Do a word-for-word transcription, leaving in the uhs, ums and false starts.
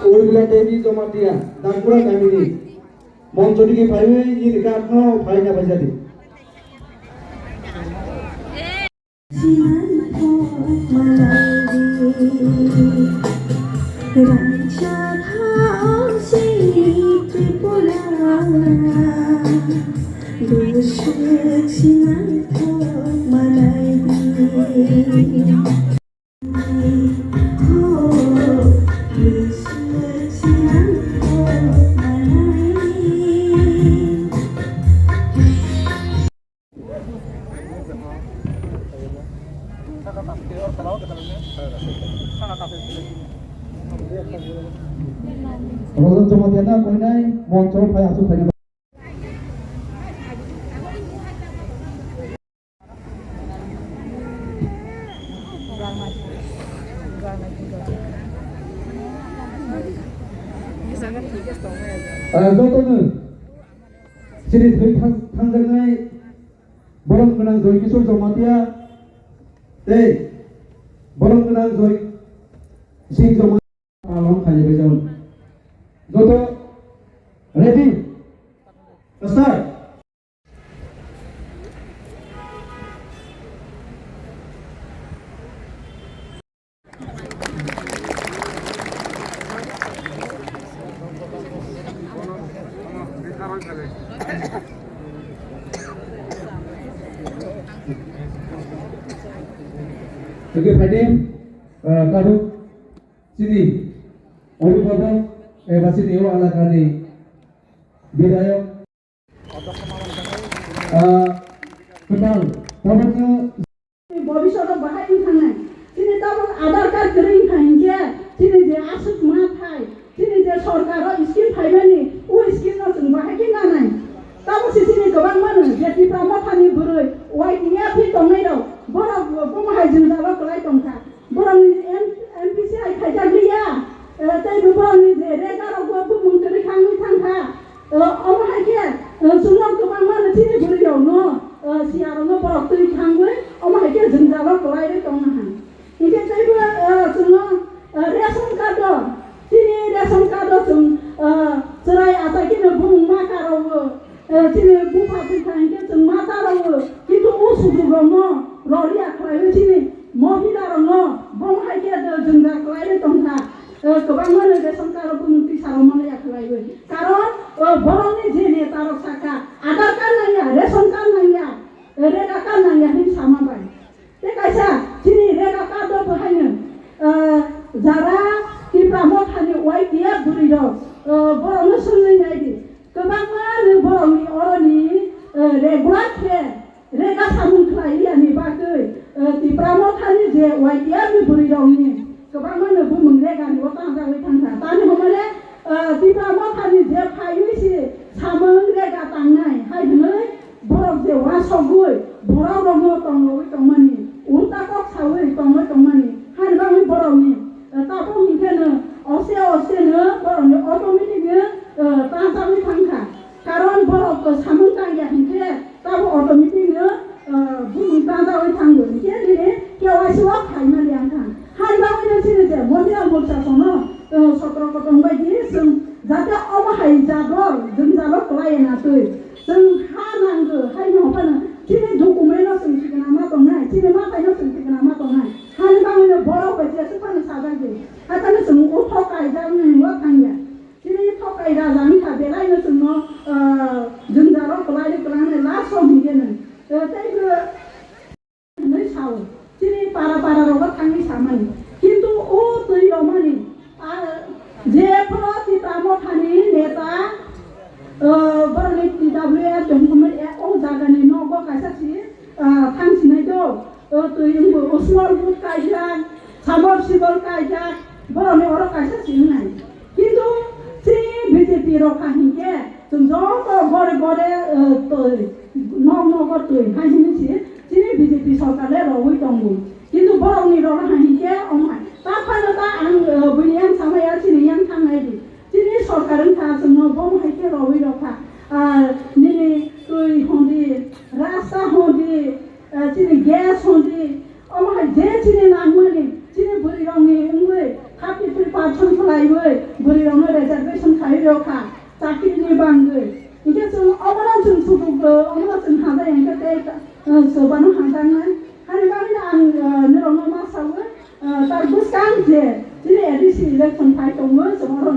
Urmila Devi Jamatia, Dangkura kamini. Moncho digi phaiwi nini kaatno phaina phaijadi. Rojan Jamatia na koinai moncho phai asuk phaina. Ah, jotono chini thwi thang-, thangjaknai borom gwnang Joy Kishore Jamatia tei borom gwnang Joy Singh Jamatia palong khaijak bai jao. Joto ready? Start. Oke, phaidi, eh, tabuk chini Abhibhavak eba chini o elakani bidhayok. Ah, kwtal, tabukno. Bobiswt o bahai wng thangnai. Chini tabuk Aadhaar card kwrwi wngkha hinkhe, chini je aswk ma thai, chini je sorkar o scheme phaimani, o scheme no chwng bahai khe nanai. Tabuk se chini kwbangma no je Tipra Mothani bwrwi Y T F ni tongnai rok, borok bo hai jwngjal o kwlai tongkha. Borokni M-, M P C I khaijak liya, eh, tei bo borokni je rega rok bo bumung kwrwi kha wngwi thangkha. Eh, omo hai khe, eh, chwngno kwbangma no chini bwrwi rokno, eh, siya rokno borok twi thangwi, omo hai khe jwngjalo kwlai rwi tongna ha. Hinkhe teibo, eh, chwngno, eh, ration card o, chini ration card o chwng, eh, chwrai achai kheno bumung ma karo o. Eh, chini bupha twi kha hinkhe chwng ma ta rw, kintu o sujug rokno rw ya khlaiwi chini mohila rokno bom hai khe jwngjal khlaiwi tongkha. Eh, kwbangma no ration card rok bumung twi sa rw mani ya khlaiwi. Karon, eh, borokni je neta rok sakha, Aadhaar card nangya, ration card nangya, eh, rega card nangya hin sama bai. Tei kaisa chini rega card o bo haino, ah, jara Tipra Mothani Y T F bwrwi rok, ah, borokno swngwi nai di. Kwbangma no borokni oroni, ah, regular khe rega samung khlai ya ni bagwi, ah, Tipra Mothani je Y T F ni bwrwi rokni kwbangma no bumung rega ni o tangjagwi thangkha. Tani hwnmale, ah, Tipra Mothani je phaiwi se samung rega tangnai hai hwnwi borok je uansukgwi borok rokno tongwi tongmani, ulta kok sawi tongwi tongmani, hani bagwi borokni, eh, tabuk hinkhe no ose ose no borokni automatic no, eh, tangjagwi thangkha. Karon borok samung tangya hinkhe tabuk automatic no, eh, bumung tangjagwi thango hinkhe nini K Y C o phaimani ang thang. Hani bagwi no chini je Mohila Morcha sono, eh, sotro kotong bai di chwng jate omo hai jago jwngjalo kwlai na twi. Chwng ha nango, haino phano chini document no chwng tikna ma tongnai, chini mathai no chwng tikna ma tongnai. Hani bagwi no borok bai jeswk phano sajak di. Hathano chwng o thok kaijak nai o thangya. Chini thok kai raja wngkha belai no chwngno, ah, jwngjalo kwlai kwlai nai last o hinkhe nai. Eh, tei bo hinwi sao, chini para para rogo thangwi samani. Kintu o twi romani, ah, je phano Tipra Mothani neta, ah, boroni T W F tongmani o jagani nogo kaisa si, ah, thang sinai do, o twi wngbo o small boat kaijak, submersible kaijak, boroni oro kaisa si wngnai. Kintu chini B J P rok kha hinkhe, chwng joto gore gore, eh, twi, nok nogo twi hai hwnwi si chini B J P sorkar le rogwi tongo. Kintu borokni rok ha hinkhe omo hai. Ta phano ta ang, eh, buini yang samaya chini yang thangnai di. Chini sorkar wngkha chwngno bomo hai khe rogwi rokha. Ah, nini twi hondi, rasta hondi, eh, chini gas hondi, omo hai je chini nangmani, chini bwrwi rokni wngwi thirty three percent khlaiwi, bwrwi rokno reservation khai rw kha, chakri ni bangwi. Hinkhe chwng omono chwng sujuk rw, omono chwng hamjak hinkhe tei, uh, chwbano hamjaknai. Hani bagwi ang, uh, norokno ma sawi, uh, tar bwskang je chini A D C election phai tongwi chwng oro